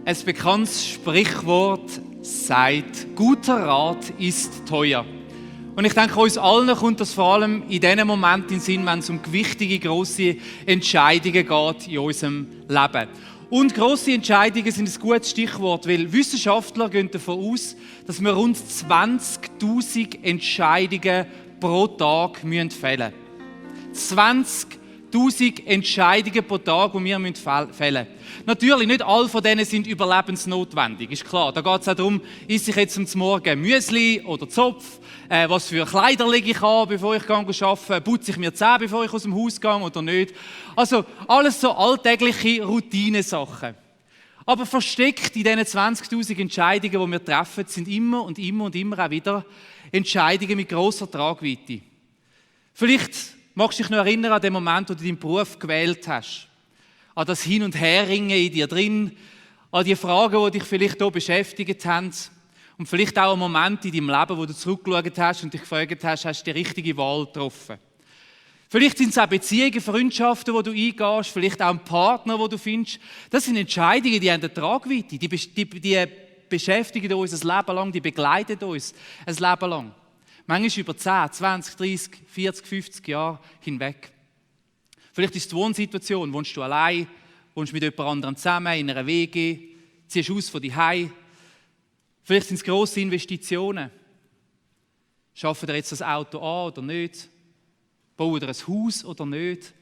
Ein bekanntes Sprichwort sagt, guter Rat ist teuer. Und ich denke, uns allen kommt das vor allem in diesen Momenten in den Sinn, wenn es um gewichtige, grosse Entscheidungen geht in unserem Leben. Und grosse Entscheidungen sind ein gutes Stichwort, weil Wissenschaftler gehen davon aus, dass wir rund 20'000 Entscheidungen pro Tag fällen müssen. 20'000 Entscheidungen pro Tag, die wir fällen müssen. Natürlich, nicht alle von denen sind überlebensnotwendig, ist klar. Da geht es auch darum, esse ich jetzt zum Morgen Müsli oder Zopf, was für Kleider lege ich an, bevor ich arbeite, putze ich mir die Zähne, bevor ich aus dem Haus gehe oder nicht. Also alles so alltägliche Routinesachen. Aber versteckt in diesen 20'000 Entscheidungen, die wir treffen, sind immer und immer und immer auch wieder Entscheidungen mit grosser Tragweite. Vielleicht magst du dich noch erinnern an den Moment, wo du deinen Beruf gewählt hast. An das Hin- und Herringen in dir drin, an die Fragen, die dich vielleicht hier beschäftigt haben. Und vielleicht auch an Momente in deinem Leben, wo du zurückgeschaut hast und dich gefragt hast, hast du die richtige Wahl getroffen. Vielleicht sind es auch Beziehungen, Freundschaften, die du eingehst, vielleicht auch einen Partner, den du findest. Das sind Entscheidungen, die haben eine Tragweite, die beschäftigen uns ein Leben lang, die begleiten uns ein Leben lang. Manchmal über 10, 20, 30, 40, 50 Jahre hinweg. Vielleicht ist es die Wohnsituation, wohnst du allein, wohnst mit jemand anderem zusammen, in einer WG, ziehst aus von daheim. Vielleicht sind es grosse Investitionen. Schaffen ihr jetzt das Auto an oder nicht? Bauen ihr ein Haus oder nicht?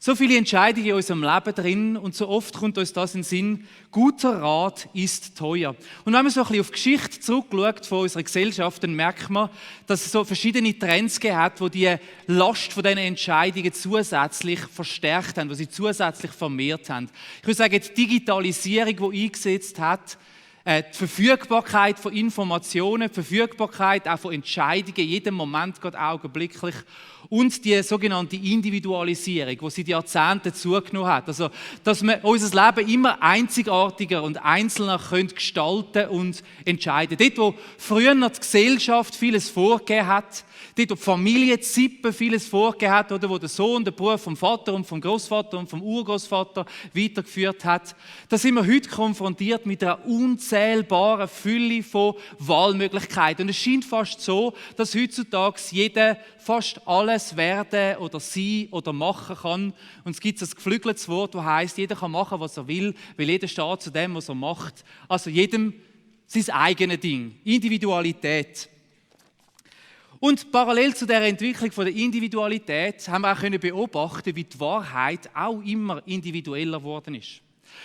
So viele Entscheidungen in unserem Leben drin und so oft kommt uns das in den Sinn, guter Rat ist teuer. Und wenn man so ein bisschen auf die Geschichte zurückschaut von unserer Gesellschaft, dann merkt man, dass es so verschiedene Trends gegeben hat, die die Last von diesen Entscheidungen zusätzlich verstärkt haben, die sie zusätzlich vermehrt haben. Ich würde sagen, die Digitalisierung, die eingesetzt hat, die Verfügbarkeit von Informationen, die Verfügbarkeit auch von Entscheidungen, jeden Moment, gerade augenblicklich, und die sogenannte Individualisierung, die seit Jahrzehnten zugenommen hat. Also, dass wir unser Leben immer einzigartiger und einzelner gestalten und entscheiden. Dort, wo früher die Gesellschaft vieles vorgegeben hat, dort, wo die Familie, die Sippe vieles vorgegeben hat, oder wo der Sohn den Beruf vom Vater und vom Großvater und vom Urgroßvater weitergeführt hat, da sind wir heute konfrontiert mit einer unzählbaren Fülle von Wahlmöglichkeiten. Und es scheint fast so, dass heutzutage jeder fast alles werden oder sein oder machen kann. Und es gibt ein geflügeltes Wort, das heisst, jeder kann machen, was er will, weil jeder steht zu dem, was er macht. Also jedem sein eigenes Ding. Individualität. Und parallel zu der Entwicklung von der Individualität haben wir auch beobachten, wie die Wahrheit auch immer individueller geworden ist.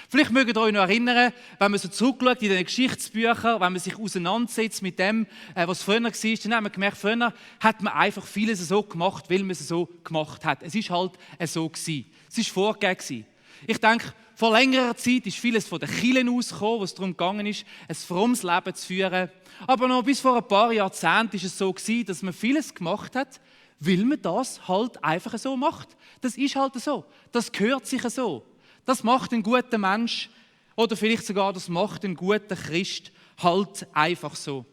Vielleicht mögt ihr euch noch erinnern, wenn man so zurückschaut in den Geschichtsbüchern, wenn man sich auseinandersetzt mit dem, was früher war, dann haben wir gemerkt, früher hat man einfach vieles so gemacht, weil man es so gemacht hat. Es ist halt so gewesen. Es war vorgegeben. Ich denke, vor längerer Zeit ist vieles von den Kirchen ausgekommen, wo es darum gegangen ist, ein frommes Leben zu führen. Aber noch bis vor ein paar Jahrzehnten war es so gewesen, dass man vieles gemacht hat, weil man das halt einfach so macht. Das ist halt so. Das gehört sich so. Das macht einen guten Mensch oder vielleicht sogar das macht einen guten Christ halt einfach so.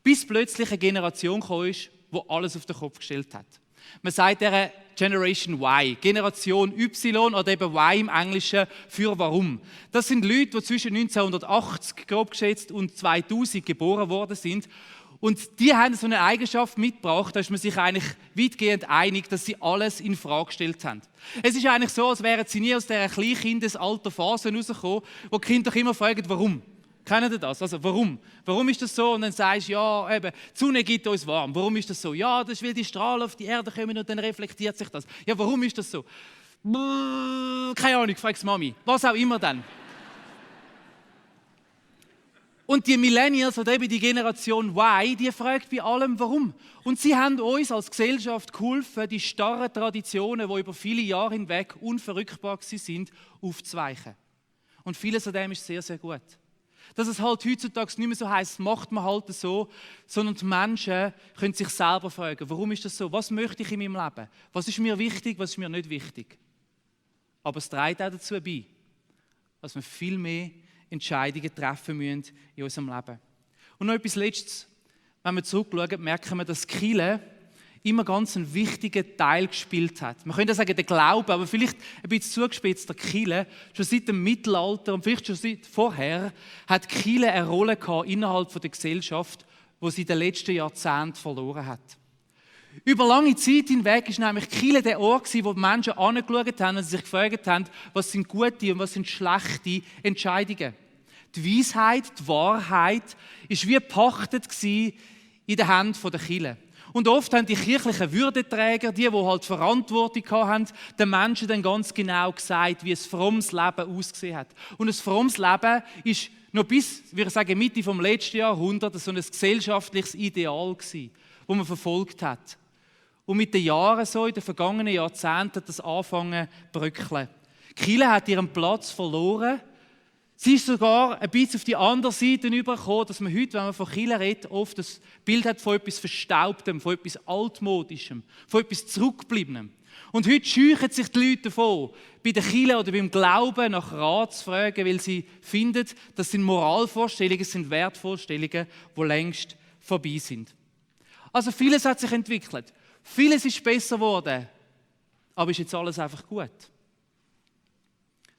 Bis plötzlich eine Generation gekommen ist, die alles auf den Kopf gestellt hat. Man sagt der Generation Y, Generation Y oder eben Y im Englischen für Warum. Das sind Leute, die zwischen 1980 grob geschätzt und 2000 geboren worden sind. Und die haben so eine Eigenschaft mitgebracht, da ist man sich eigentlich weitgehend einig, dass sie alles in Frage gestellt haben. Es ist eigentlich so, als wären sie nie aus dieser Kleinkindesalterphase rausgekommen, wo die Kinder doch immer fragen, warum. Kennen ihr das? Also warum? Warum ist das so? Und dann sagst du, ja, eben, die Sonne gibt uns warm. Warum ist das so? Ja, das ist, weil die Strahlen auf die Erde kommen und dann reflektiert sich das. Ja, warum ist das so? Keine Ahnung, frag's Mami. Was auch immer dann. Und die Millennials oder eben die Generation Y, die fragt bei allem, warum. Und sie haben uns als Gesellschaft geholfen, die starren Traditionen, die über viele Jahre hinweg unverrückbar sind, aufzuweichen. Und vieles von dem ist sehr, sehr gut. Dass es halt heutzutage nicht mehr so heisst, macht man halt so, sondern die Menschen können sich selber fragen, warum ist das so? Was möchte ich in meinem Leben? Was ist mir wichtig, was ist mir nicht wichtig? Aber es trägt auch dazu bei, dass wir viel mehr Entscheidungen treffen müssen in unserem Leben. Und noch etwas Letztes. Wenn wir zurückschauen, merken wir, dass die Kirche immer ganz einen wichtigen Teil gespielt hat. Man könnte sagen, der Glaube, aber vielleicht ein bisschen zugespitzt, der Kirche, schon seit dem Mittelalter und vielleicht schon seit vorher, hat die Kirche eine Rolle gehabt innerhalb der Gesellschaft, die sie in den letzten Jahrzehnten verloren hat. Über lange Zeit hinweg war nämlich die Kirche der Ort, wo die Menschen angeschaut haben und sich gefragt haben, was sind gute und was sind schlechte Entscheidungen. Die Weisheit, die Wahrheit, war wie gepachtet in den Händen der Kirche. Und oft haben die kirchlichen Würdeträger, die halt Verantwortung hatten, den Menschen dann ganz genau gesagt, wie ein frommes Leben ausgesehen hat. Und ein frommes Leben ist noch bis, würde ich sagen, Mitte des letzten Jahrhunderts so ein gesellschaftliches Ideal gewesen, das man verfolgt hat. Und mit den Jahren, so in den vergangenen Jahrzehnten, hat das angefangen zu bröckeln. Die Kirche hat ihren Platz verloren. Sie ist sogar ein bisschen auf die andere Seite übergekommen, dass man heute, wenn man von Kirche redet, oft das Bild hat von etwas Verstaubtem, von etwas Altmodischem, von etwas Zurückgebliebenem. Und heute scheuchen sich die Leute davon, bei der Kirche oder beim Glauben nach Rat zu fragen, weil sie finden, das sind Moralvorstellungen, das sind Wertvorstellungen, die längst vorbei sind. Also vieles hat sich entwickelt, vieles ist besser geworden, aber ist jetzt alles einfach gut?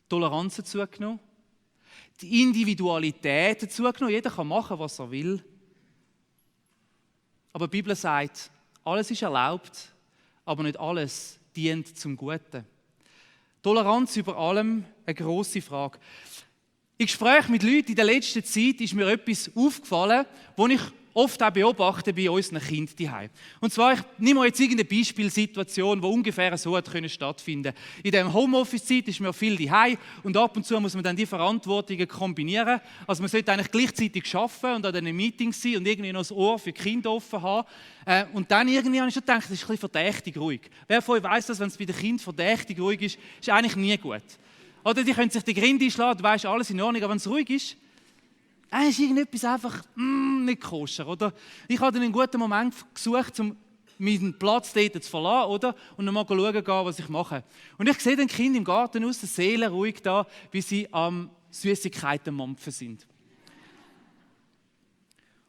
Toleranz hat zugenommen. Die Individualität dazu genommen. Jeder kann machen, was er will. Aber die Bibel sagt, alles ist erlaubt, aber nicht alles dient zum Guten. Toleranz über allem eine grosse Frage. In Gesprächen mit Leuten in der letzten Zeit ist mir etwas aufgefallen, das ich oft auch beobachte bei unseren Kindern zu Hause. Und zwar, ich nehme jetzt irgendeine Beispielsituation, die ungefähr so stattfinden konnte. In der Homeoffice-Zeit ist mir viel zu Hause und ab und zu muss man dann die Verantwortungen kombinieren. Also man sollte eigentlich gleichzeitig arbeiten und an diesen Meetings sein und irgendwie noch das Ohr für die Kinder offen haben. Und dann irgendwie habe ich schon gedacht, das ist ein bisschen verdächtig ruhig. Wer von euch weiss, dass wenn es bei den Kindern verdächtig ruhig ist eigentlich nie gut. Oder die können sich die Grinde einschlagen, du weisst, alles in Ordnung, aber wenn es ruhig ist ist irgendetwas einfach nicht koscher, oder? Ich habe dann einen guten Moment gesucht, um meinen Platz dort zu verlassen, oder? Und dann mal schauen, was ich mache. Und ich sehe den Kind im Garten aus, seelenruhig da, wie sie am Süßigkeiten mampfen sind.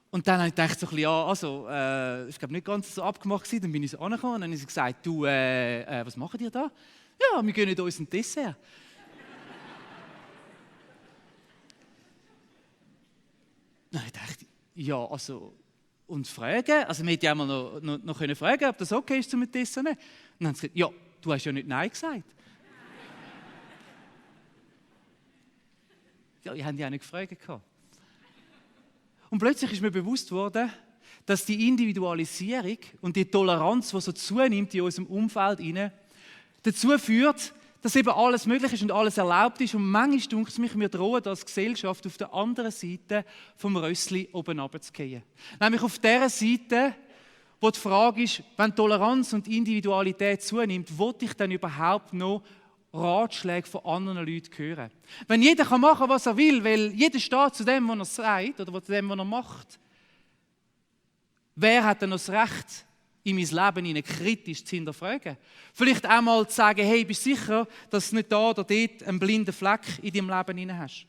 Und dann habe ich gedacht, so ein bisschen, ja, also, ich glaube nicht ganz so abgemacht gewesen. Dann bin ich so angekommen und dann habe ich gesagt, du, was macht ihr da? Ja, wir gönnen uns ein Dessert. Dann dachte ich, ja, also, und fragen, also wir hätten ja mal noch können fragen, ob das okay ist, zum Essen. Und dann haben sie gesagt, ja, du hast ja nicht Nein gesagt. Ja, ich habe die auch nicht gefragt. Und plötzlich ist mir bewusst worden, dass die Individualisierung und die Toleranz, die so zunimmt in unserem Umfeld, dazu führt, dass eben alles möglich ist und alles erlaubt ist. Und manchmal denke ich mich, wir drohen als Gesellschaft auf der anderen Seite vom Rössli oben runterzugehen. Nämlich auf der Seite, wo die Frage ist, wenn Toleranz und Individualität zunimmt, will ich dann überhaupt noch Ratschläge von anderen Leuten hören? Wenn jeder machen kann, was er will, weil jeder steht zu dem, was er sagt oder zu dem, was er macht, wer hat dann das Recht, in mein Leben kritisch zu hinterfragen? Vielleicht einmal zu sagen, hey, bist du sicher, dass du nicht da oder dort einen blinden Fleck in deinem Leben hast?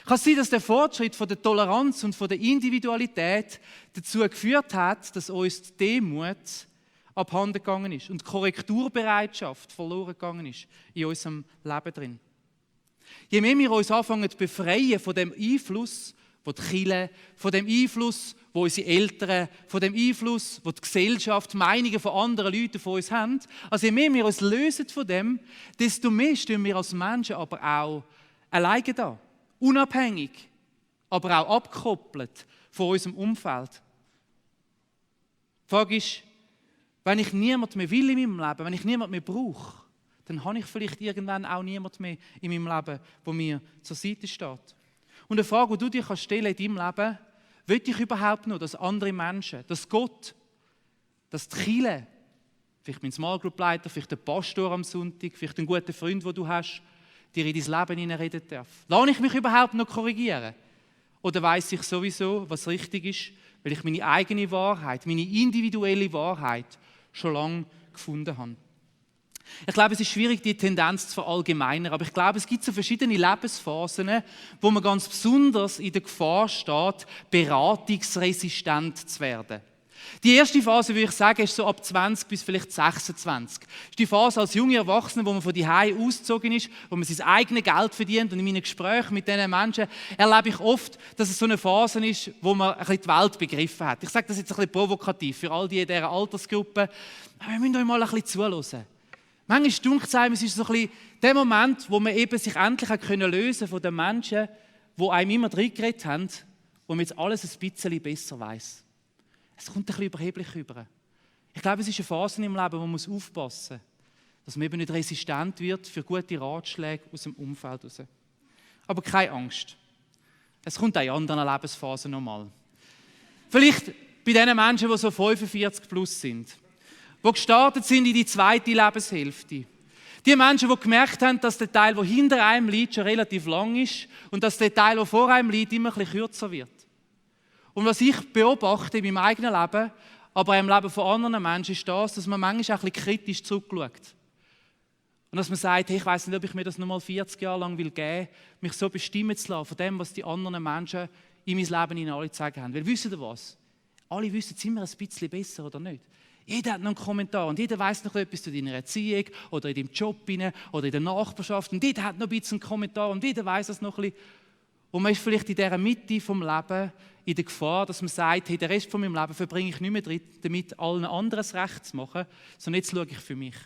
Kann es sein, dass der Fortschritt von der Toleranz und von der Individualität dazu geführt hat, dass uns die Demut abhanden gegangen ist und die Korrekturbereitschaft verloren gegangen ist in unserem Leben drin? Je mehr wir uns anfangen zu befreien von dem Einfluss, von der Kirche, von dem Einfluss, wo unsere Eltern, von dem Einfluss, wo die Gesellschaft, die Meinungen von anderen Leuten von uns haben. Also je mehr wir uns lösen von dem, desto mehr stehen wir als Menschen aber auch alleine da. Unabhängig, aber auch abgekoppelt von unserem Umfeld. Die Frage ist, wenn ich niemand mehr will in meinem Leben, wenn ich niemand mehr brauche, dann habe ich vielleicht irgendwann auch niemand mehr in meinem Leben, der mir zur Seite steht. Und eine Frage, die du dir stellen kannst in deinem Leben, will ich überhaupt noch, dass andere Menschen, dass Gott, dass die Kirche, vielleicht mein Small Group Leiter, vielleicht der Pastor am Sonntag, vielleicht ein guter Freund, den du hast, dir in dein Leben hineinreden darf? Lasse ich mich überhaupt noch korrigieren? Oder weiss ich sowieso, was richtig ist, weil ich meine eigene Wahrheit, meine individuelle Wahrheit schon lange gefunden habe? Ich glaube, es ist schwierig, die Tendenz zu verallgemeinern, aber ich glaube, es gibt so verschiedene Lebensphasen, wo man ganz besonders in der Gefahr steht, beratungsresistent zu werden. Die erste Phase, würde ich sagen, ist so ab 20 bis vielleicht 26. Das ist die Phase als junge Erwachsene, wo man von daheim ausgezogen ist, wo man sein eigenes Geld verdient. Und in meinen Gesprächen mit diesen Menschen erlebe ich oft, dass es so eine Phase ist, wo man ein bisschen die Welt begriffen hat. Ich sage das jetzt ein bisschen provokativ für all die in dieser Altersgruppe. Aber wir müssen euch mal ein bisschen zuhören. Manchmal denkt es einem, es ist so ein bisschen der Moment, wo man eben sich endlich lösen von den Menschen, die einem immer reingeredet haben, wo man jetzt alles ein bisschen besser weiss. Es kommt ein bisschen überheblich rüber. Ich glaube, es ist eine Phase im Leben, wo man aufpassen muss, dass man eben nicht resistent wird für gute Ratschläge aus dem Umfeld heraus. Aber keine Angst. Es kommt auch in anderen Lebensphasen nochmal. Vielleicht bei den Menschen, die so 45 plus sind, die gestartet sind in die zweite Lebenshälfte. Die Menschen, die gemerkt haben, dass der Teil, der hinter einem liegt, schon relativ lang ist und dass der Teil, der vor einem liegt, immer ein bisschen kürzer wird. Und was ich beobachte in meinem eigenen Leben, aber auch im Leben von anderen Menschen, ist das, dass man manchmal auch ein bisschen kritisch zurückschaut. Und dass man sagt, hey, ich weiss nicht, ob ich mir das nochmal 40 Jahre lang geben will, mich so bestimmen zu lassen von dem, was die anderen Menschen in mein Leben hinein alle zu sagen haben. Weil wisst ihr was? Alle wissen es immer ein bisschen besser, oder nicht? Jeder hat noch einen Kommentar und jeder weiss noch etwas zu deiner Erziehung oder in deinem Job oder in der Nachbarschaft und jeder hat noch ein bisschen einen Kommentar und jeder weiss es noch ein bisschen. Und man ist vielleicht in dieser Mitte vom Leben in der Gefahr, dass man sagt, hey, den Rest von meinem Leben verbringe ich nicht mehr damit, allen anderen das Recht zu machen, sondern jetzt schaue ich für mich.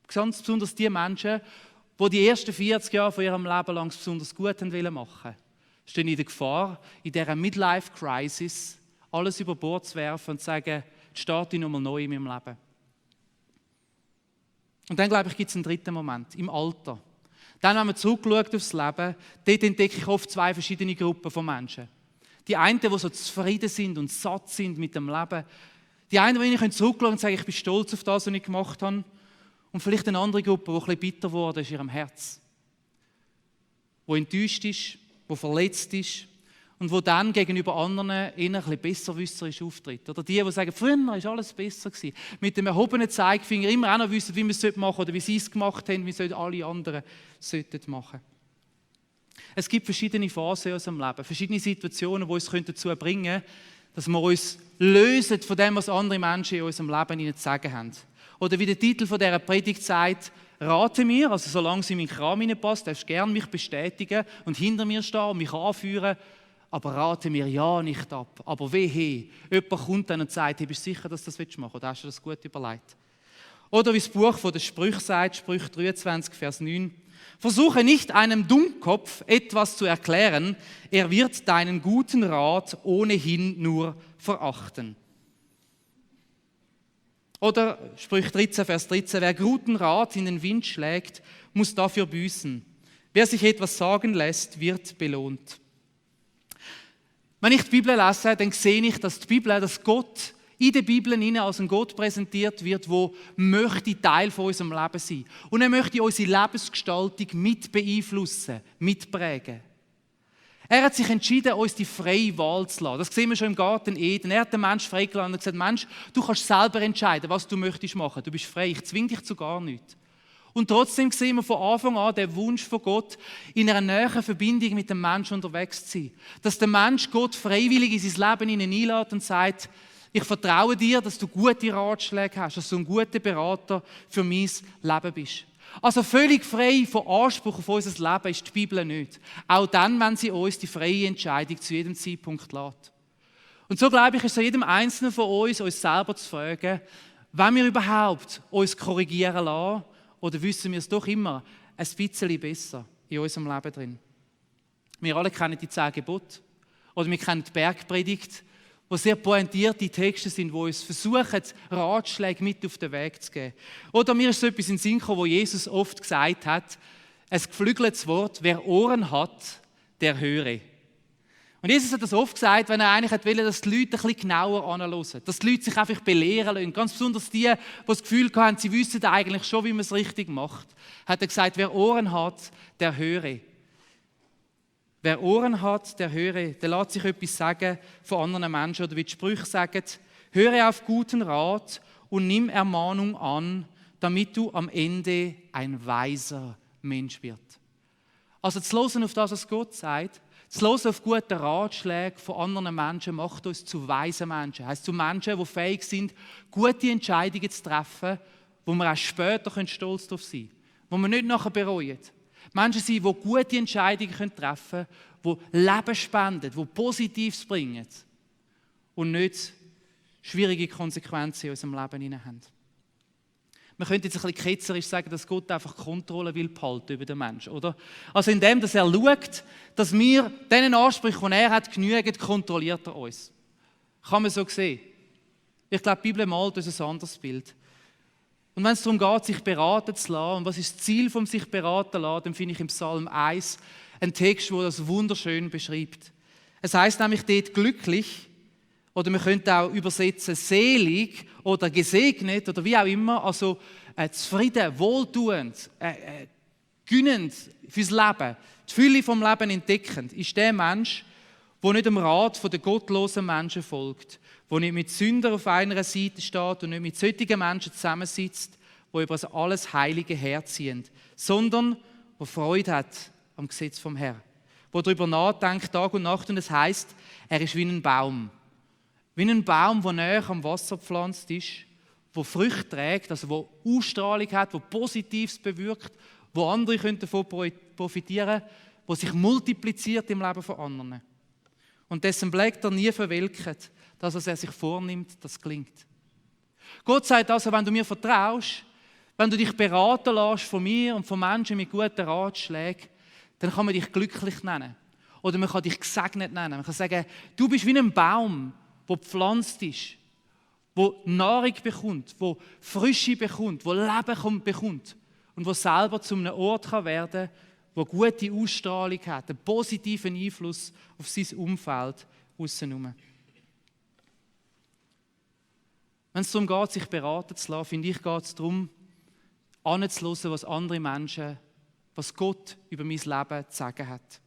Ganz besonders die Menschen, die die ersten 40 Jahre von ihrem Leben lang besonders gut machen wollten, stehen in der Gefahr, in dieser Midlife-Crisis alles über Bord zu werfen und zu sagen, jetzt starte ich nochmal neu in meinem Leben. Und dann, glaube ich, gibt es einen dritten Moment, im Alter. Dann, wenn man zurückschaut aufs Leben, dort entdecke ich oft zwei verschiedene Gruppen von Menschen. Die einen, die so zufrieden sind und satt sind mit dem Leben. Die einen, die ich zurückschauen und sagen, ich bin stolz auf das, was ich gemacht habe. Und vielleicht eine andere Gruppe, die ein bisschen bitter geworden ist in ihrem Herz. Die enttäuscht ist, die verletzt ist und die dann gegenüber anderen eher ein bisschen besserwisserisch auftritt. Oder die sagen, früher war alles besser gewesen. Mit dem erhobenen Zeigefinger immer auch noch wissen, wie man es machen sollte oder wie sie es gemacht haben, wie es alle anderen machen. Es gibt verschiedene Phasen in unserem Leben, verschiedene Situationen, die uns dazu bringen können, dass wir uns lösen von dem, was andere Menschen in unserem Leben zu sagen haben. Oder wie der Titel dieser Predigt sagt, rate mir, also solange es in meinen Kram hineinpasst, darfst du gerne mich bestätigen und hinter mir stehen und mich anführen, aber rate mir ja nicht ab. Aber wehe, jemand kommt dann und sagt, hey, bist du sicher, dass du das machen willst? Oder hast du das gut überlegt? Oder wie das Buch von den Sprüchen sagt, Sprüche 23, Vers 9, versuche nicht einem Dummkopf etwas zu erklären, er wird deinen guten Rat ohnehin nur verachten. Oder Sprüche 13, Vers 13, wer guten Rat in den Wind schlägt, muss dafür büßen. Wer sich etwas sagen lässt, wird belohnt. Wenn ich die Bibel lese, dann sehe ich, dass Gott in der Bibel als ein Gott präsentiert wird, der möchte Teil von unserem Leben sein. Und er möchte unsere Lebensgestaltung mit beeinflussen, mitprägen. Er hat sich entschieden, uns die freie Wahl zu lassen. Das sehen wir schon im Garten Eden. Er hat den Menschen freigelassen und gesagt, Mensch, du kannst selber entscheiden, was du möchtest machen. Du bist frei, ich zwinge dich zu gar nichts. Und trotzdem sehen wir von Anfang an den Wunsch von Gott, in einer näheren Verbindung mit dem Menschen unterwegs zu sein. Dass der Mensch Gott freiwillig in sein Leben einlädt und sagt, ich vertraue dir, dass du gute Ratschläge hast, dass du ein guter Berater für mein Leben bist. Also völlig frei von Anspruch auf unser Leben ist die Bibel nicht. Auch dann, wenn sie uns die freie Entscheidung zu jedem Zeitpunkt lässt. Und so, glaube ich, ist es jedem Einzelnen von uns selber zu fragen, wenn wir überhaupt uns korrigieren lassen, oder wissen wir es doch immer ein bisschen besser in unserem Leben drin. Wir alle kennen die 10 Gebote. Oder wir kennen die Bergpredigt, wo sehr pointierte Texte sind, die uns versuchen, Ratschläge mit auf den Weg zu geben. Oder mir ist so etwas in den Sinn gekommen, wo Jesus oft gesagt hat, ein geflügeltes Wort, wer Ohren hat, der höre. Und Jesus hat das oft gesagt, wenn er eigentlich wollte, dass die Leute ein bisschen genauer anhören, dass die Leute sich einfach belehren lassen. Ganz besonders die das Gefühl hatten, sie wissen eigentlich schon, wie man es richtig macht. Hat er gesagt, wer Ohren hat, der höre. Wer Ohren hat, der höre. Der lässt sich etwas sagen von anderen Menschen. Oder wie die Sprüche sagen, höre auf guten Rat und nimm Ermahnung an, damit du am Ende ein weiser Mensch wirst. Also zu hören auf das, was Gott sagt, Das Hören auf gute Ratschläge von anderen Menschen macht uns zu weisen Menschen. Heißt zu Menschen, die fähig sind, gute Entscheidungen zu treffen, wo wir auch später stolz darauf sein können, wo wir nicht nachher bereuen. Menschen sind, die gute Entscheidungen treffen können, die Leben spenden, die Positives bringen und nicht schwierige Konsequenzen in unserem Leben haben. Man könnte jetzt ein bisschen ketzerisch sagen, dass Gott einfach Kontrolle will behalten über den Menschen, oder? Also indem, dass er schaut, dass wir diesen Ansprüchen, die er hat, genügen, kontrolliert er uns. Kann man so sehen. Ich glaube, die Bibel malt uns ein anderes Bild. Und wenn es darum geht, sich beraten zu lassen, und was ist das Ziel vom sich beraten lassen, dann finde ich im Psalm 1 einen Text, der das wunderschön beschreibt. Es heißt nämlich dort glücklich, oder man könnte auch übersetzen selig oder gesegnet oder wie auch immer, also zufrieden, wohltuend, gönnend fürs Leben, die Fülle vom Leben entdeckend, ist der Mensch, der nicht dem Rat der gottlosen Menschen folgt, der nicht mit Sündern auf einer Seite steht und nicht mit solchen Menschen zusammensitzt, die über das alles Heilige herziehen, sondern der Freude hat am Gesetz vom Herrn, der darüber nachdenkt Tag und Nacht und es heisst, er ist wie ein Baum. Wie ein Baum, der näher am Wasser gepflanzt ist, der Früchte trägt, also der Ausstrahlung hat, der Positives bewirkt, wo andere davon profitieren können, der sich multipliziert im Leben von anderen. Und dessen Blätter nie verwelken, dass was er sich vornimmt, das gelingt. Gott sagt also, wenn du mir vertraust, wenn du dich beraten lässt von mir und von Menschen mit guten Ratschlägen, dann kann man dich glücklich nennen. Oder man kann dich gesegnet nennen. Man kann sagen, du bist wie ein Baum, der gepflanzt ist, wo Nahrung bekommt, wo Frische bekommt, wo Leben bekommt und wo selber zu einem Ort werden kann, wo gute Ausstrahlung hat, einen positiven Einfluss auf sein Umfeld außenrum. Wenn es darum geht, sich beraten zu lassen, finde ich, geht es darum, anzuhören, was andere Menschen, was Gott über mein Leben zu sagen hat.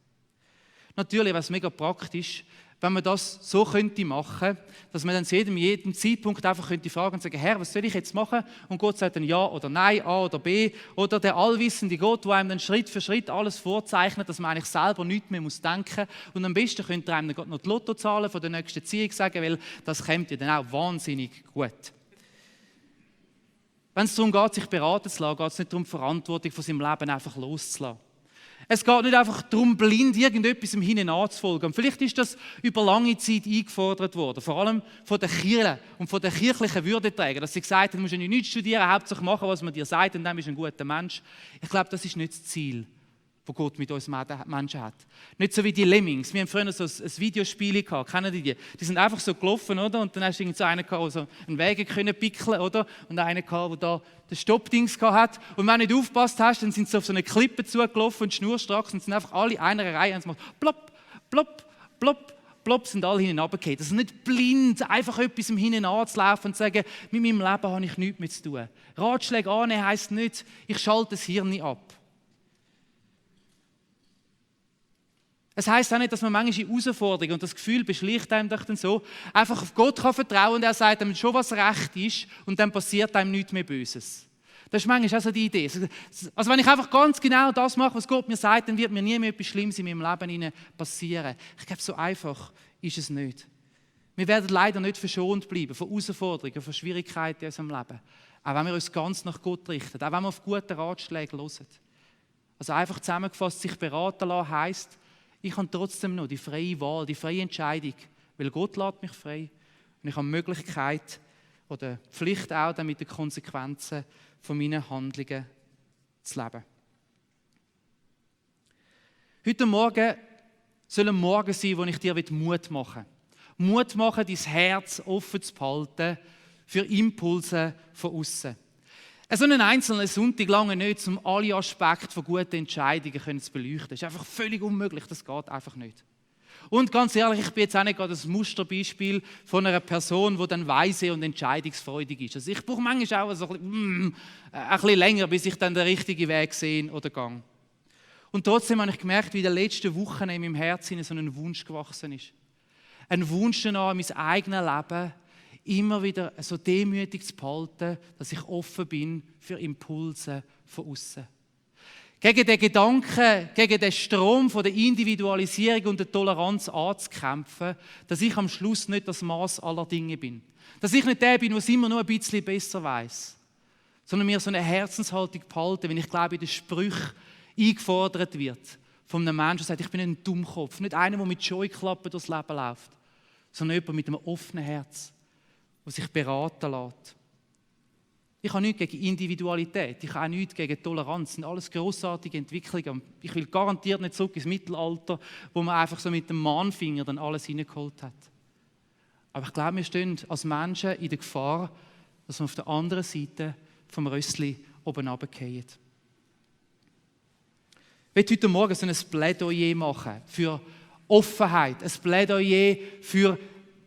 Natürlich wäre es mega praktisch, wenn man das so könnte machen, dass man dann zu jedem Zeitpunkt einfach könnte fragen und sagen, Herr, was soll ich jetzt machen? Und Gott sagt dann ja oder nein, A oder B. Oder der allwissende Gott, der einem dann Schritt für Schritt alles vorzeichnet, dass man eigentlich selber nichts mehr denken muss. Und am besten könnte er einem dann noch die Lottozahlen von der nächsten Ziehung sagen, weil das kommt ja dann auch wahnsinnig gut. Wenn es darum geht, sich beraten zu lassen, geht es nicht darum, die Verantwortung von seinem Leben einfach loszulassen. Es geht nicht einfach darum, blind irgendetwas hinein anzufolgen. Und vielleicht ist das über lange Zeit eingefordert worden, vor allem von den Kirchen und von den kirchlichen Würdeträgern, dass sie gesagt haben, du musst ja nichts studieren, hauptsächlich machen, was man dir sagt, und dann bist du ein guter Mensch. Ich glaube, das ist nicht das Ziel, das Gott mit uns Menschen hat. Nicht so wie die Lemmings. Wir haben früher so ein Videospiel gehabt, kennen die? Die sind einfach so gelaufen, oder? Und dann hast du so einen gehabt, der so einen Weg pickeln, oder? Und einen gehabt, der da das Stoppdings hat. Und wenn du nicht aufgepasst hast, dann sind sie auf so eine Klippe zugelaufen und schnurstracks und sind einfach alle einer Reihe und gemacht, plopp, plopp, plopp, plopp, sind alle hinten runtergefallen. Das ist nicht blind, einfach etwas hinten anzulaufen und zu sagen, mit meinem Leben habe ich nichts mehr zu tun. Ratschläge annehmen heisst nicht, ich schalte das Hirn ab. Es heisst auch nicht, dass man manchmal Herausforderungen und das Gefühl beschleicht einem doch dann so, einfach auf Gott kann vertrauen und er sagt einem schon, was recht ist und dann passiert einem nichts mehr Böses. Das ist manchmal auch so die Idee. Also wenn ich einfach ganz genau das mache, was Gott mir sagt, dann wird mir nie mehr etwas Schlimmes in meinem Leben passieren. Ich glaube, so einfach ist es nicht. Wir werden leider nicht verschont bleiben von Herausforderungen, von Schwierigkeiten in unserem Leben. Auch wenn wir uns ganz nach Gott richten, auch wenn wir auf gute Ratschläge hören. Also einfach zusammengefasst, sich beraten lassen heisst, ich habe trotzdem noch die freie Wahl, die freie Entscheidung, weil Gott lässt mich frei und ich habe die Möglichkeit oder die Pflicht auch, dann mit den Konsequenzen von meinen Handlungen zu leben. Heute Morgen soll ein Morgen sein, wo ich dir Mut machen will. Mut machen, dein Herz offen zu behalten für Impulse von außen. So einen einzelnen Sonntag lange nicht, um alle Aspekte von guten Entscheidungen zu beleuchten. Das ist einfach völlig unmöglich, das geht einfach nicht. Und ganz ehrlich, ich bin jetzt auch nicht gerade das Musterbeispiel von einer Person, die dann weise und entscheidungsfreudig ist. Also ich brauche manchmal auch ein bisschen länger, bis ich dann den richtigen Weg sehe oder gehe. Und trotzdem habe ich gemerkt, wie in den letzten Wochen in meinem Herzen so ein Wunsch gewachsen ist. Ein Wunsch danach, mein eigenes Leben immer wieder so demütig zu behalten, dass ich offen bin für Impulse von außen. Gegen den Gedanken, gegen den Strom von der Individualisierung und der Toleranz anzukämpfen, dass ich am Schluss nicht das Maß aller Dinge bin. Dass ich nicht der bin, der es immer nur ein bisschen besser weiß, sondern mir so eine Herzenshaltung behalten, wenn ich glaube, in den Sprüchen eingefordert wird von einem Menschen, der sagt, ich bin nicht ein Dummkopf, nicht einer, der mit Scheuklappen durchs Leben läuft, sondern jemand mit einem offenen Herz, der sich beraten lässt. Ich habe nichts gegen Individualität, ich habe auch nichts gegen Toleranz. Das sind alles grossartige Entwicklungen. Ich will garantiert nicht zurück ins Mittelalter, wo man einfach so mit dem Mahnfinger dann alles reingeholt hat. Aber ich glaube, wir stehen als Menschen in der Gefahr, dass wir auf der anderen Seite vom Rössli oben runterfallen. Ich möchte heute Morgen so ein Plädoyer machen für Offenheit, ein Plädoyer für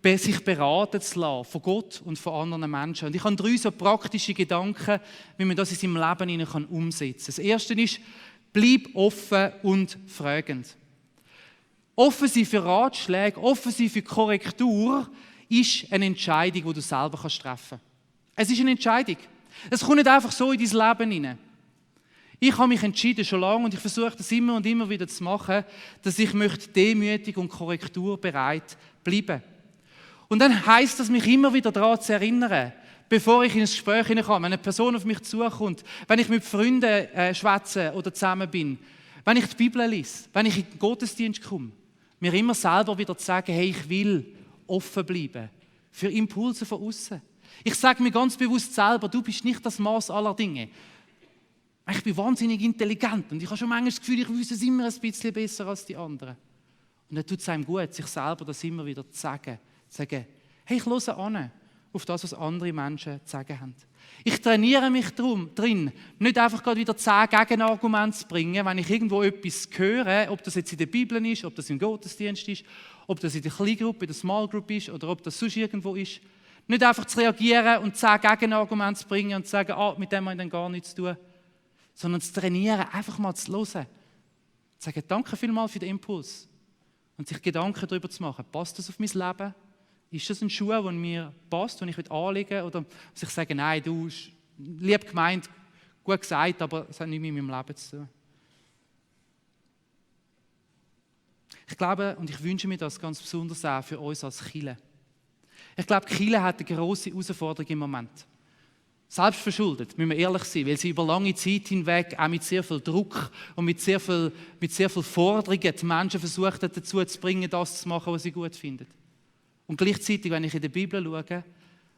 sich beraten zu lassen von Gott und von anderen Menschen. Und ich habe 3 so praktische Gedanken, wie man das in seinem Leben umsetzen kann. Das erste ist, bleib offen und fragend. Offen sein für Ratschläge, offen sein für Korrektur ist eine Entscheidung, die du selber treffen kannst. Es ist eine Entscheidung. Es kommt nicht einfach so in dein Leben hinein. Ich habe mich entschieden, schon lange, und ich versuche das immer und immer wieder zu machen, dass ich demütig und korrekturbereit bleiben möchte. Und dann heisst das, mich immer wieder daran zu erinnern, bevor ich in ein Gespräch hineinkomme, wenn eine Person auf mich zukommt, wenn ich mit Freunden schwätze oder zusammen bin, wenn ich die Bibel lese, wenn ich in den Gottesdienst komme, mir immer selber wieder zu sagen, hey, ich will offen bleiben für Impulse von außen. Ich sage mir ganz bewusst selber, du bist nicht das Maß aller Dinge. Ich bin wahnsinnig intelligent und ich habe schon manchmal das Gefühl, ich wüsste es immer ein bisschen besser als die anderen. Und dann tut es einem gut, sich selber das immer wieder zu sagen, hey, ich höre an auf das, was andere Menschen zu sagen haben. Ich trainiere mich drin, nicht einfach gerade wieder 10 Gegenargumente zu bringen, wenn ich irgendwo etwas höre, ob das jetzt in der Bibel ist, ob das im Gottesdienst ist, ob das in der Kleingruppe, in der Small Group ist oder ob das sonst irgendwo ist. Nicht einfach zu reagieren und 10 Gegenargumente zu bringen und zu sagen, mit dem habe ich dann gar nichts zu tun, sondern zu trainieren, einfach mal zu hören. Zu sagen, danke vielmals für den Impuls. Und sich Gedanken darüber zu machen, passt das auf mein Leben? Ist das ein Schuh, der mir passt, den ich anlegen will? Oder muss ich sagen, nein, du, lieb gemeint, gut gesagt, aber es hat nichts mit meinem Leben zu tun. Ich glaube und ich wünsche mir das ganz besonders auch für uns als Kirche. Ich glaube, die Kirche hat eine grosse Herausforderung im Moment. Selbstverschuldet, müssen wir ehrlich sein, weil sie über lange Zeit hinweg auch mit sehr viel Druck und mit sehr viel Forderungen die Menschen versucht haben, dazu zu bringen, das zu machen, was sie gut finden. Und gleichzeitig, wenn ich in der Bibel schaue,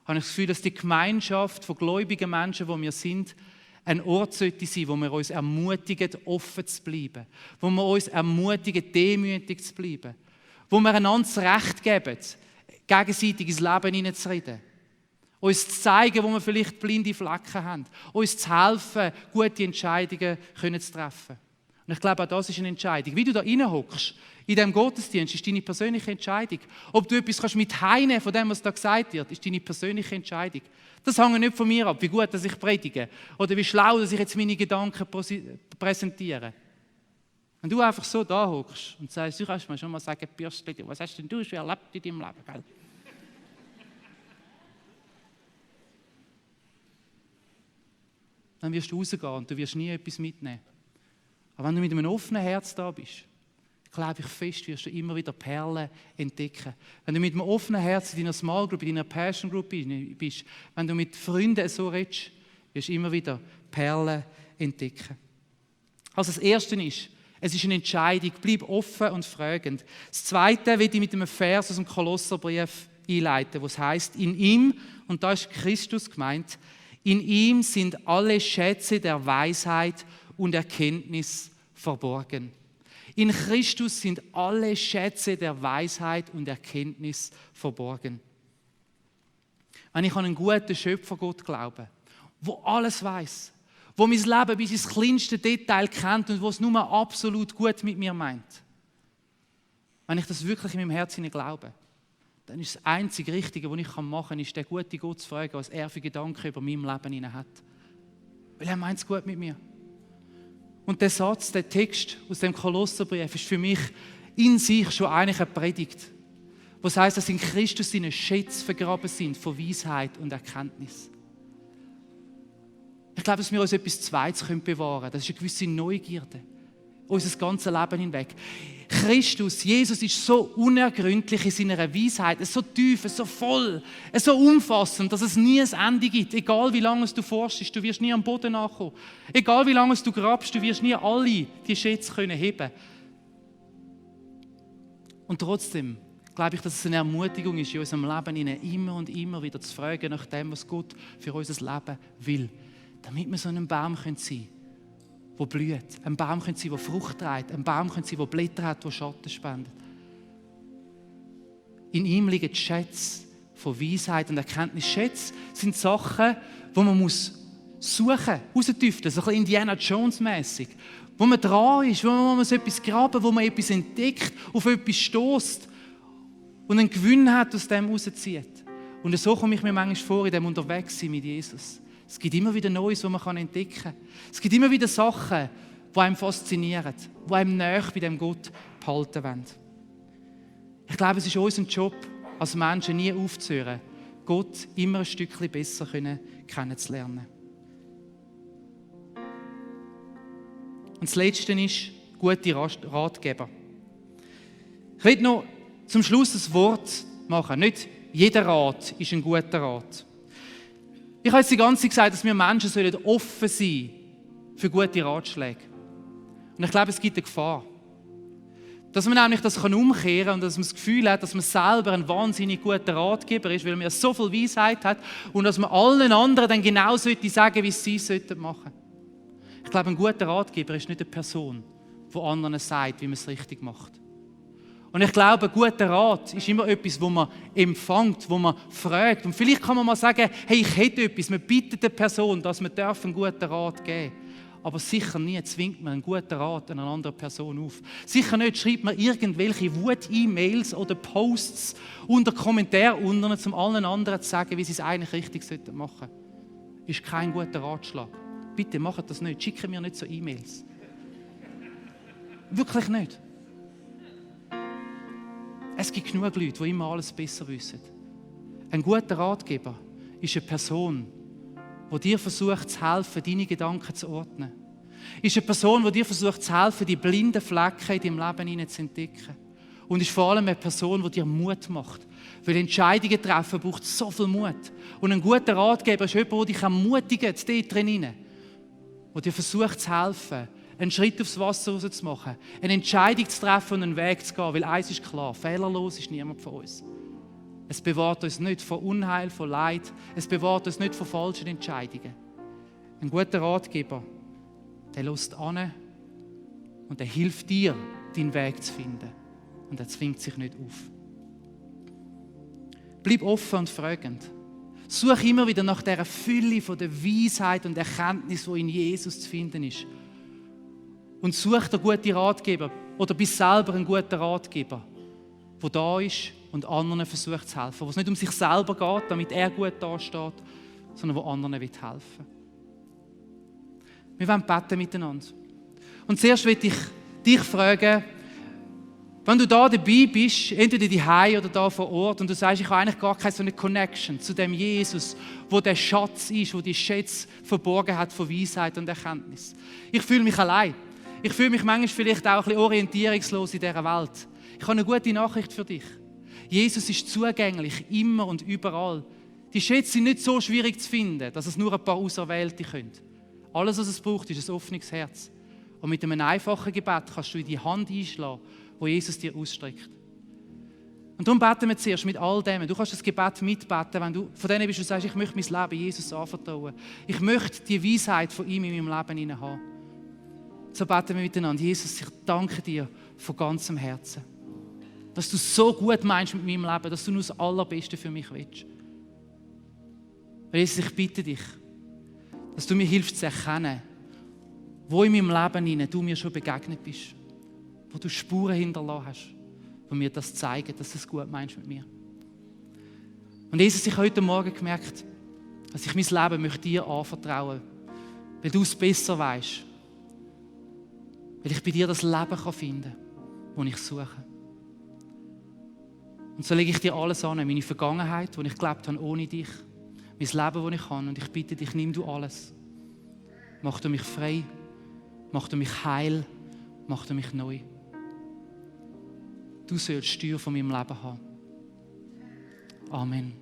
habe ich das Gefühl, dass die Gemeinschaft von gläubigen Menschen, die wir sind, ein Ort sollte sein, wo wir uns ermutigen, offen zu bleiben, wo wir uns ermutigen, demütig zu bleiben, wo wir einander das Recht geben, gegenseitig ins Leben hineinzureden, uns zu zeigen, wo wir vielleicht blinde Flecken haben, uns zu helfen, gute Entscheidungen zu treffen. Und ich glaube, auch das ist eine Entscheidung. Wie du da reinhockst, in diesem Gottesdienst, ist deine persönliche Entscheidung. Ob du etwas kannst mit heimnehmen von dem, was da gesagt wird, ist deine persönliche Entscheidung. Das hängt nicht von mir ab, wie gut dass ich predige oder wie schlau dass ich jetzt meine Gedanken präsentiere. Wenn du einfach so da hockst und sagst, du kannst mir schon mal sagen, Bürstli, was hast denn du schon erlebt in deinem Leben? Gell? Dann wirst du rausgehen und du wirst nie etwas mitnehmen. Aber wenn du mit einem offenen Herz da bist, glaube ich fest, wirst du immer wieder Perlen entdecken. Wenn du mit einem offenen Herz in deiner Small Group, in deiner Passion Group bist, wenn du mit Freunden so redest, wirst du immer wieder Perlen entdecken. Also das Erste ist, es ist eine Entscheidung, bleib offen und fragend. Das Zweite will ich mit einem Vers aus dem Kolosserbrief einleiten, wo es heißt: In ihm, und da ist Christus gemeint, in ihm sind alle Schätze der Weisheit und Erkenntnis verborgen. In Christus sind alle Schätze der Weisheit und Erkenntnis verborgen. Wenn ich an einen guten Schöpfergott glaube, der alles weiß, der mein Leben bis ins kleinste Detail kennt und der es nur absolut gut mit mir meint, wenn ich das wirklich in meinem Herzen glaube, dann ist das einzige Richtige, was ich machen kann, ist, den guten Gott zu fragen, was er für Gedanken über mein Leben hat. Weil er meint es gut mit mir. Und der Satz, der Text aus dem Kolosserbrief ist für mich in sich schon eigentlich eine Predigt, was heißt, dass in Christus seine Schätze vergraben sind von Weisheit und Erkenntnis. Ich glaube, dass wir uns etwas Zweites bewahren können. Das ist eine gewisse Neugierde. Unser ganzes Leben hinweg. Christus, Jesus ist so unergründlich in seiner Weisheit, so tief, so voll, so umfassend, dass es nie ein Ende gibt. Egal wie lange du forschst, du wirst nie am Boden ankommen. Egal wie lange du grabst, du wirst nie alle die Schätze heben können. Und trotzdem glaube ich, dass es eine Ermutigung ist, in unserem Leben immer und immer wieder zu fragen nach dem, was Gott für unser Leben will. Damit wir so ein Baum sein können, der blüht. Ein Baum sein können, der Frucht trägt. Ein Baum sein können, der Blätter hat, der Schatten spendet. In ihm liegen die Schätze von Weisheit und Erkenntnis. Schätze sind Sachen, die man suchen muss, raustüfteln, so ein bisschen Indiana Jones-mässig. Wo man dran ist, wo man so etwas graben, wo man etwas entdeckt, auf etwas stößt und einen Gewinn hat, aus dem rauszieht. Und so komme ich mir manchmal vor, in dem Unterwegssein mit Jesus. Es gibt immer wieder Neues, was man entdecken kann. Es gibt immer wieder Sachen, die einem faszinieren, die einem nahe bei dem Gott behalten wollen. Ich glaube, es ist unser Job, als Menschen nie aufzuhören, Gott immer ein Stückchen besser kennenzulernen. Und das Letzte ist gute Ratgeber. Ich will noch zum Schluss ein Wort machen. Nicht jeder Rat ist ein guter Rat. Ich habe jetzt die ganze Zeit gesagt, dass wir Menschen offen sein sollen für gute Ratschläge. Und ich glaube, es gibt eine Gefahr. Dass man nämlich das umkehren kann und dass man das Gefühl hat, dass man selber ein wahnsinnig guter Ratgeber ist, weil man so viel Weisheit hat und dass man allen anderen dann genau sagen sollte, wie sie es machen sollten. Ich glaube, ein guter Ratgeber ist nicht eine Person, die anderen sagt, wie man es richtig macht. Und ich glaube, ein guter Rat ist immer etwas, wo man empfängt, wo man fragt. Und vielleicht kann man mal sagen, hey, ich hätte etwas. Man bittet eine Person, dass man einen guten Rat geben darf. Aber sicher nie zwingt man einen guten Rat einer anderen Person auf. Sicher nicht schreibt man irgendwelche Wut-E-Mails oder Posts unter Kommentaren unten, um allen anderen zu sagen, wie sie es eigentlich richtig machen sollten. Ist kein guter Ratschlag. Bitte macht das nicht. Schickt mir nicht so E-Mails. Wirklich nicht. Es gibt genug Leute, die immer alles besser wissen. Ein guter Ratgeber ist eine Person, die dir versucht zu helfen, deine Gedanken zu ordnen. Ist eine Person, die dir versucht zu helfen, die blinden Flecken in deinem Leben zu entdecken. Und ist vor allem eine Person, die dir Mut macht. Weil Entscheidungen treffen braucht so viel Mut. Und ein guter Ratgeber ist jemand, der dich ermutigt, dort drin, der dir versucht zu helfen, einen Schritt aufs Wasser rauszumachen, eine Entscheidung zu treffen und einen Weg zu gehen. Weil eins ist klar, fehlerlos ist niemand von uns. Es bewahrt uns nicht vor Unheil, vor Leid. Es bewahrt uns nicht vor falschen Entscheidungen. Ein guter Ratgeber, der lässt an und der hilft dir, deinen Weg zu finden. Und er zwingt sich nicht auf. Bleib offen und fragend. Such immer wieder nach dieser Fülle von der Weisheit und Erkenntnis, die in Jesus zu finden ist. Und such dir gute Ratgeber oder bist selber ein guter Ratgeber, der da ist und anderen versucht zu helfen. Wo es nicht um sich selber geht, damit er gut dasteht, sondern wo anderen helfen will. Wir wollen beten miteinander. Und zuerst möchte ich dich fragen, wenn du da dabei bist, entweder daheim oder da vor Ort, und du sagst, ich habe eigentlich gar keine so eine Connection zu dem Jesus, wo der Schatz ist, wo die Schätze verborgen hat von Weisheit und Erkenntnis. Ich fühle mich allein. Ich fühle mich manchmal vielleicht auch ein bisschen orientierungslos in dieser Welt. Ich habe eine gute Nachricht für dich. Jesus ist zugänglich, immer und überall. Die Schätze sind nicht so schwierig zu finden, dass es nur ein paar Auserwählte können. Alles, was es braucht, ist ein offenes Herz. Und mit einem einfachen Gebet kannst du in die Hand einschlagen, wo Jesus dir ausstreckt. Und darum beten wir zuerst mit all dem. Du kannst das Gebet mitbeten, wenn du von denen bist, du sagst, ich möchte mein Leben Jesus anvertrauen. Ich möchte die Weisheit von ihm in meinem Leben haben. So beten wir miteinander. Jesus, ich danke dir von ganzem Herzen, dass du so gut meinst mit meinem Leben, dass du nur das Allerbeste für mich willst. Jesus, ich bitte dich, dass du mir hilfst zu erkennen, wo in meinem Leben du mir schon begegnet bist, wo du Spuren hinterlassen hast, die mir das zeigen, dass du es gut meinst mit mir. Und Jesus, ich habe heute Morgen gemerkt, dass ich mein Leben möchte dir anvertrauen möchte, weil du es besser weißt. Weil ich bei dir das Leben finden kann, das ich suche. Und so lege ich dir alles an, meine Vergangenheit, die ich gelebt habe ohne dich, mein Leben, das ich habe. Und ich bitte dich, nimm du alles. Mach du mich frei. Mach du mich heil. Mach du mich neu. Du sollst die Steuer von meinem Leben haben. Amen.